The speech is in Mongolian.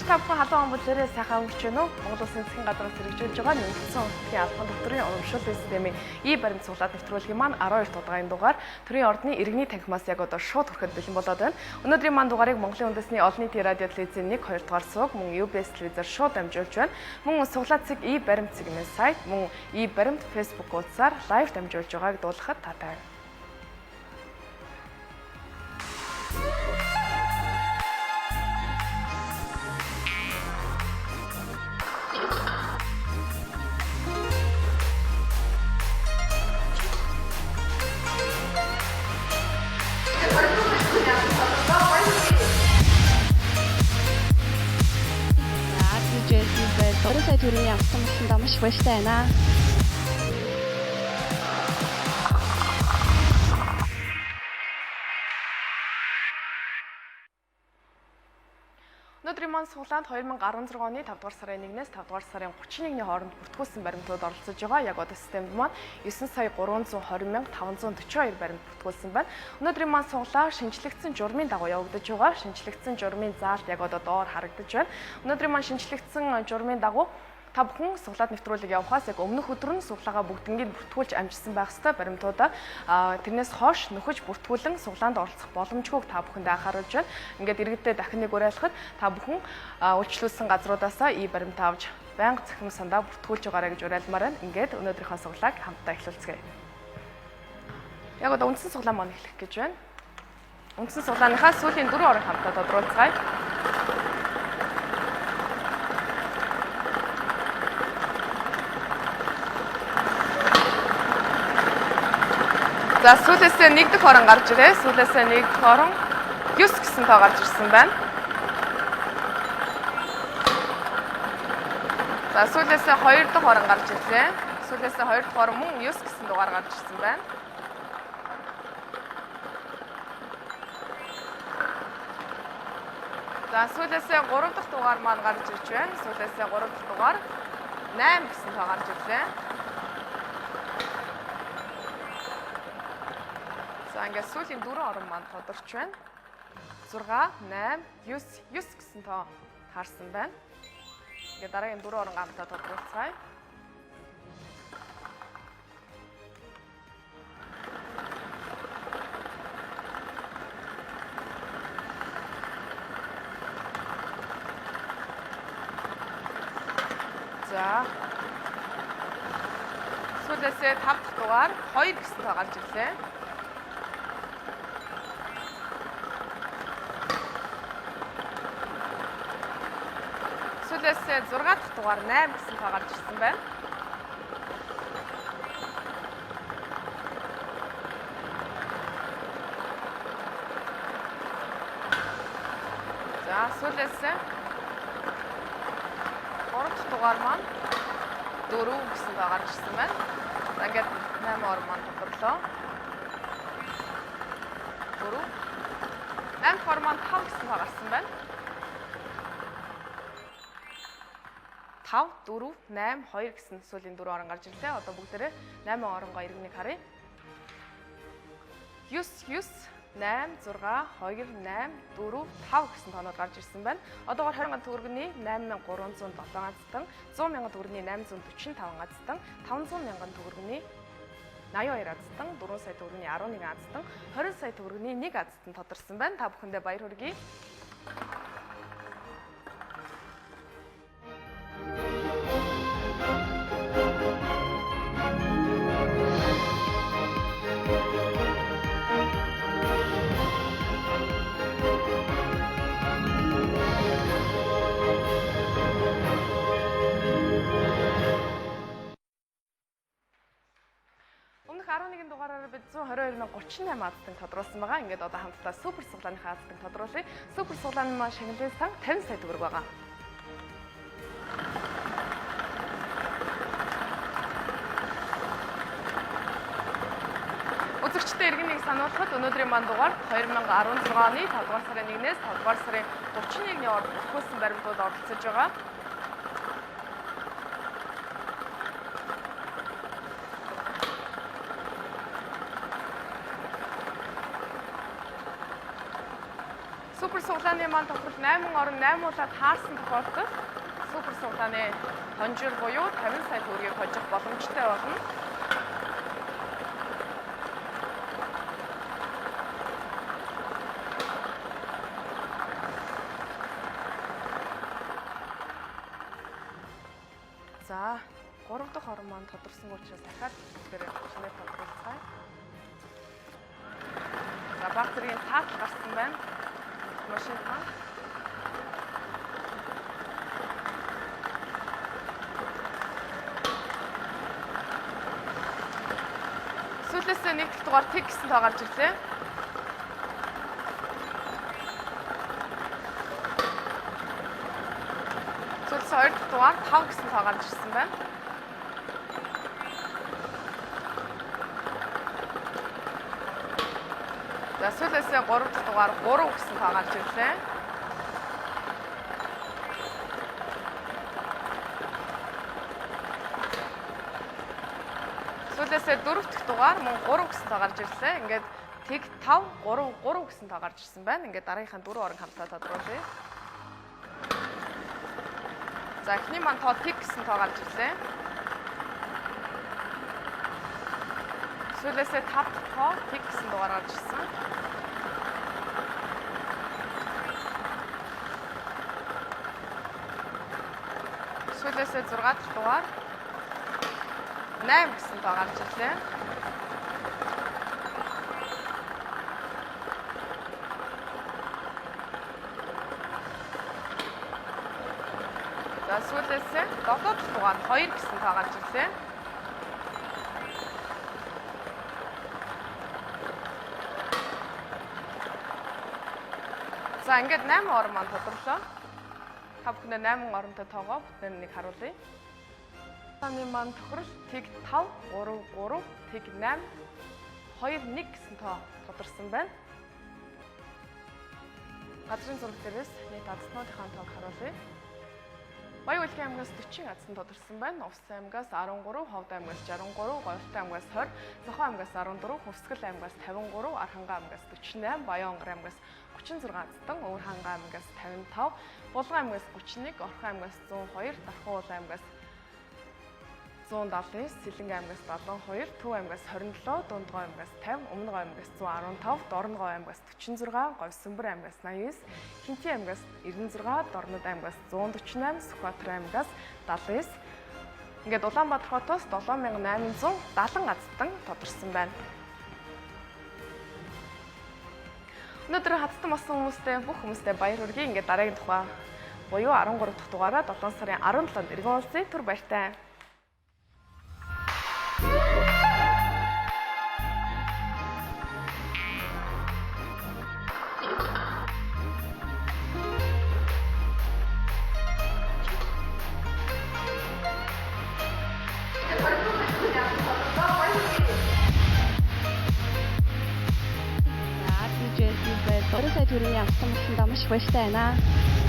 Үзэгч та бүхэн халуун амбулаараа сайхан өнгөрч байна уу? Монгол Улсын засгийн газраас хэрэгжүүлж байгаа нэмэгдсэн өртгийн албан татварын урамшууллын системийн и-баримт суглаад нэвтрүүлгийн маань 12 дахь удаагийн дугаар төрийн ордны иргэний танхимаас яг одоо шууд хүрэхэд бэлэн болоод байна. Өнөөдрийн маань дугаарыг Монголын үндэсний олон нийтийн радио телевизийн 1 2 дугаар сувг мөн UBS телевизээр шууд дамжуулж байна. Мөн суглаа цэг и-баримт цэгмэн сайт мөн и-баримт Facebook хуудасаар лайв дамжуулж байгааг дуулгахад таатай байна. За 20 сая төгрөгийн авсан болсондоо маш их баяртай байна. Өнөөдрийн маань суглаанд 2016 оны 5 дугаар сарын 1-ээс 5 дугаар сарын 31-ний хооронд бүртгүүлсэн баримтууд оролцож байгаа. Яг одоо системд маань 9 сая 320 мянга 542 баримт бүртгүүлсэн байна. Өнөөдрийн маань суглаа шинжлэгдсэн журмын дагуу явагдаж байгаа. Шинжлэгдсэн журмын заалт яг одоо доор харагдаж байна. Өнөөдрийн маань шинжлэгдсэн журмын дагуу та бүхэн суглаад нэвтрүүлэг явахаас яг өмнөх өдөр нь суглаагаа бүгднийг бүртгүүлж амжсан байх ёстой баримтуудаа тэрнээс хойш нөхөж бүртгүүлэн суглаанд оролцох боломжгүйг та бүхэнд анхааруулж байна. Ингээд иргэдээ дахин нэг уриалхад та бүхэн үйлчлүүлсэн газруудаасаа и баримт авч байнга цахим сандаа бүртгүүлж байгаарай гэж уриалмаар байна. Ингээд өнөөдрийнхөө суглааг хамтдаа эхлүүлцгээе. Яг одоо үндсэн суглаа маань эхлэх гэж байна. Үндсэн суглааныхаа сүүлийн дөрвөн орон хамтдаа тодруулцгаая. За сүүлээсээ нэг дэх орон гарч ирээ. Сүүлээсээ нэг дэх орон 9 гэсэн тоо гарч ирсэн байна. За сүүлээсээ хоёр дахь орон гарч ирлээ. Сүүлээсээ хоёр дахь орон мөн 9 гэсэн дугаар гарч ирсэн байна. За сүүлээсээ гурав дахь дугаар маань гарч ирж байна. Сүүлээсээ гурав дахь дугаар 8 гэсэн тоо гарч ирлээ. За ингээд сүүлийн дөрвөн орон маань тодорч байна. 6, 8, 9, 9 гэсэн тоо таарсан байна. Ингээд дараагийн дөрвөн орон гамтаа тодруулцгаая. За. Сүүлээсээ 5 дахь дугаар 2 гэсэн тоо гарч ирлээ. Сүүлээсээ 6 дахь дугаар 8 гэсэн тоо гарч ирсэн байна. За сүүлээсээ 3 дахь дугаар маань 4 гэсэн тоо гарч ирсэн байна. За ингээд 8 ор маань тодорлоо. 4 8 дахь ор маань 5 гэсэн тоо гарсан байна. 5 4 8 2 гэсэн сүүлийн дөрвөн орон гарч ирлээ. Одоо бүгдээрээ 8 оронгоо иргэнийг харъя. 9 9 8 6 2 8 4 5 гэсэн тоонууд гарч ирсэн байна. Одоогоор 20 мянган төгрөгийн 8307 азтан, 100 мянган төгрөгийн 845 азтан, 500 мянган төгрөгийн 82 азтан, 4 сая төгрөгийн 11 азтан, 20 сая төгрөгийн 1 азтан тодорсон байна. Та бүхэндээ баяр хүргэе. Өмнөх 11 дугаараар бид 122,038 азтан тодруулсан байгаа. Ингээд одоо хамтдаа супер суглааныхаа азтан тодруулъя. Супер суглааны маань шагналын сан 50 сая төгрөг байгаа. Үзэгчдээ иргэнийг сануулхад өнөөдрийн маань дугаар 2016 оны 5 дугаар сарын 1-ээс 5 дугаар сарын 31-ний хооронд бүртгүүлсэн баримтууд оролцож байгаа. Супер суглааны маань тохирол 8 орон 8 улаад таарсан тохиолдолд супер суглааны хонжир буюу 50 сая төгрөгийг хожих боломжтой болно. За, 3 дахь орон маань тодорсон учраас дахиад бүгдээрээ шинээр тодруулцгаая. За, баг зэргийн таатал гарсан байна. Машин маань. Сүүлээсээ нэг дэх дугаар тэг гэсэн тоо гарч ирлээ. Сүүлээс 2 дахь дугаар 5 гэсэн тоо гарч ирсэн байна. За, сүүлээсээ 3 дахь дугаар 3 гэсэн тоо гарч ирлээ. Сүүлээсээ 4 дахь дугаар мөн 3 гэсэн тоо гарч ирлээ. Ингээд тэг 5 3 3 гэсэн тоо гарч ирсэн байна. Ингээд дараагийнхаа 4 орон хамтдаа тодруулъя. За, эхний маань тоо тэг гэсэн тоо гарч ирлээ. Сүүлээсээ 5 дахь тоо тэг гэсэн дугаар гарч ирсэн. Сүүлээсээ 6 дахь дугаар 8 гэсэн тоо гарч ирлээ. За, сүүлээсээ 7 дахь дугаар 2 гэсэн тоо гарч ирлээ. За, ингээд 8 орон маань тодорлоо. Та бүхэндээ 8 оронтой тоогоо бүтнээр нэг харуулъя. Таны маань тохирол тэг 5 3 3 тэг 8 2 1 гэсэн тоо тодорсон байна. Газрын зураг дээрээс нийт азтнуудынхаа тоог харуулъя. Баян Үлгийн аймгаас 40 азтан тодорсон байна. Увс аймгаас 13, Ховд аймгаас 63, Гоёлтой аймгаас 20, Зохоо аймгаас 14, Хөвсгөл аймгаас 53, Архангай аймгаас 48, Баян-Онгор аймгаас 36 азтан, Өвөр-Хангай аймгаас 55, Булган аймгаас 31, Орхон аймгаас 102, Дархан-Уул аймгаас 179, Сэлэнг аймгаас 72, Төв аймгаас 27, Дундгой аймгаас 50, Өмнө Говь аймгаас 115, Дорногов аймгаас 46, Говьсөнбөр аймгаас 89, Хинти аймгаас 96, Дорнод аймгаас 148, Сүхбаатар аймгаас 79. Ингээд Улаанбаатар хотоос 7870 азтан тодорсон байна. Өнөөдөр хатсан болсон хүмүүстээ, бүх хүмүүстээ баяр хүргэе. Ингээд дараагийн тухай буюу 13 дахь дугаараа 7 сарын 17-нд иргэн уулзъя. Түр баяртай. За, би жэс юм байна. 20 сая төгрөгийн авсан болсондоо маш баяртай байна.